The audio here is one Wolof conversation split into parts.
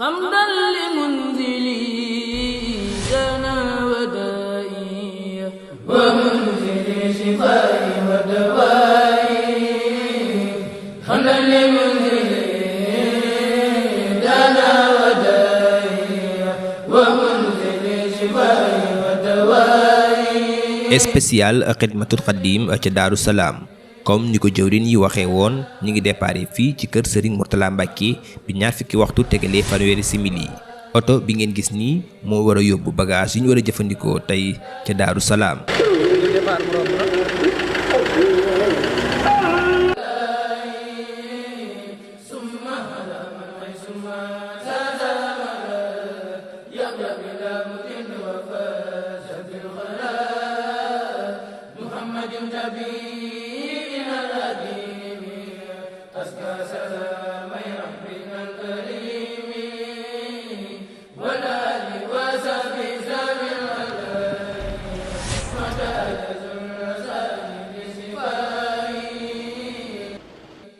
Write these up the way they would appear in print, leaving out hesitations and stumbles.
حمدا لمنزلي جانا ودائي ومنزلي شفائي ودوائي حمدا لمنزلي جانا ودائي ومنزلي شفائي ودوائي. spécial Xidmatul Xadim ca Daaru Salaam comme ni ko jëwriñ yi waxee woon ñu ngi déparé fii ci kër Serigne Mourtala Mbacke bi ñaar fukki waxtu tegalee fanweeri simili oto bi ngeen gis nii moo war a yóbbu bagage yi ñu war a jëfandikoo tey ca Daaru Salaam.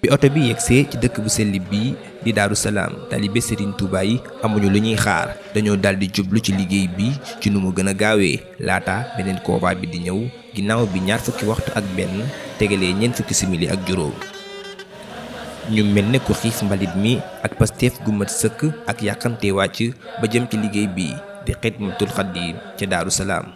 bi oto bi yegsee ci dëkk bu sell bii di Daaru Salaam taalibe Serigne Touba yi amuñu lu ñuy xaar dañoo daldi jublu ci liggéey bi ci nu mu gën a gaawee laata beneen convoi bi di ñëw ginnaaw bi ñaar fukki waxtu ak benn tegalee ñeent fukki simili ak juróom. ñu mel ne ku xiif mbalit mi ak pasteef gu mat sëkk ak yàqamte wàcc ba jëm ci liggéey bi di Xidmatul Xadim ca Daaru Salaam.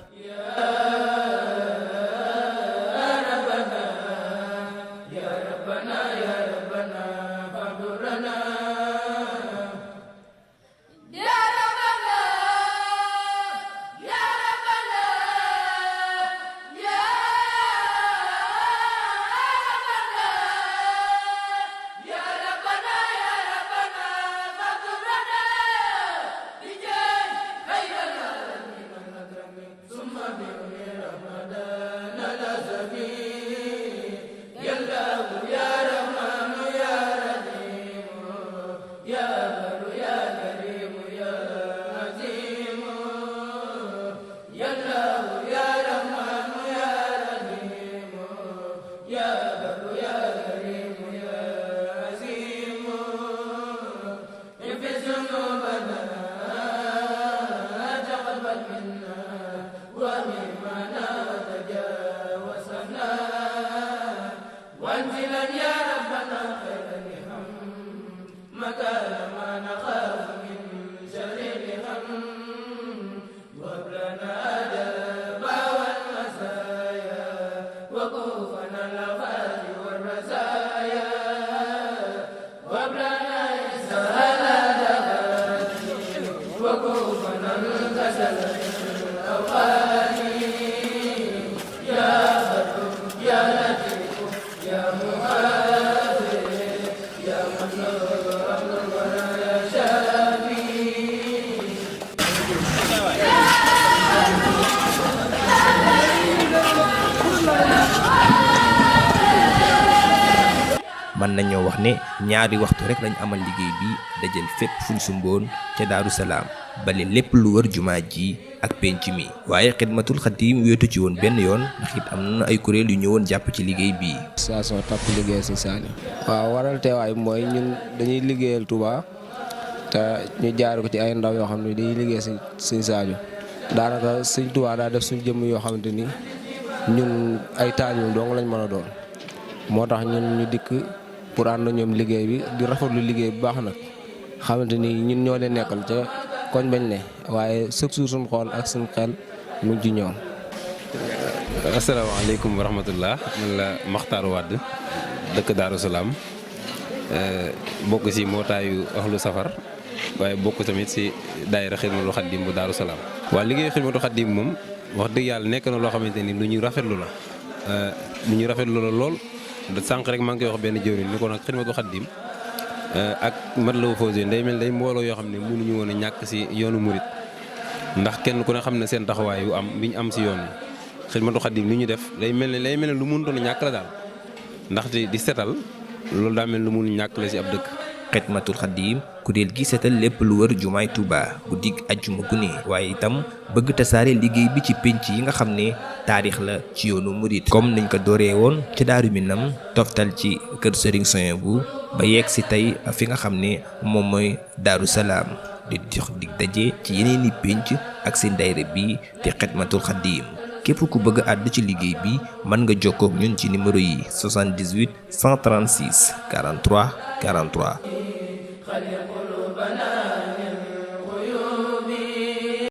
mën nañoo wax ne ñaari waxtu rek lañ amal liggéey bi dajal fépp fuñ sumboon ca Daaru Salaam bale lépp lu wër jumaa ji ak penc mi waaye Xidmatul Xadim wéetu ci woon benn yoon ndax it am na ay kuréel yu ñëwoon jàpp ci liggéey bi. association Takku Liggéeyal Sëñ Saaliw. waaw waral teewaay mooy ñun dañuy liggéeyal Touba te ñu jaar ko ci ay ndaw yoo xam ne dañuy liggéey si Sëñ Saaliw daanaka Sëñ Touba daa def suñu jëmm yoo xamante ni ñun ay taalibe dong lañ mën a doon moo tax ñun ñu dikk pour ànd ñoom liggéey bi di rafetlu liggéey bu baax nag xamante ni ñun ñoo leen nekkal ca koñ bañ ne waaye chaque jour suñu xool ak suñu xel mu ngi ci ñoom. asalaamaaleykum wa rahmatullah man la Makhtar Wade dëkk Daaru Salaam bokk si mbootaayu Ahlu Safar waaye bokk tamit si daayira Xidmatul Xadim bu Daaru Salaam. waa liggéey Xidmatul Xadim moom wax dëgg yàlla nekk na loo xamante ni lu ñu rafetlu la lool. sànq rek maa ngi koy wax benn jëwriñ ni ko nag Xidmatul Xadim ak Matlabul Fawzayni day mel day mbooloo yoo xam ne mënuñu woon a ñàkk si yoonu murit ndax kenn ku ne xam ne seen taxawaay yu am bi ñu am si yoon wi Xidmatul Xadim li ñu def day mel ne lu mënutoon a ñàkk la daal ndaxte di setal loolu daa mel lu mënu ñàkk la si ab dëkk. Xidmatul Xadim kuréel gi seetal lépp lu wër jumaay Touba bu digg ajjuma gu ne waaye itam bëgg tasaare liggéey bi ci pénc yi nga xam ne taarix la ci yoonu murit comme niñ ko dooree woon ca Daaru Minam toftal ci kër Serigne Souhaïbou ba yegg si tey fi nga xam ne moom mooy Daaru Salaam di jox dig daje ci yeneen i pénc ak seen daayira bi di Xidmatul Xaadim. képp ku bëgg a àddu ci liggéey bi mën nga jokkoo ak ñun ci numéro yi 78 136 43 43.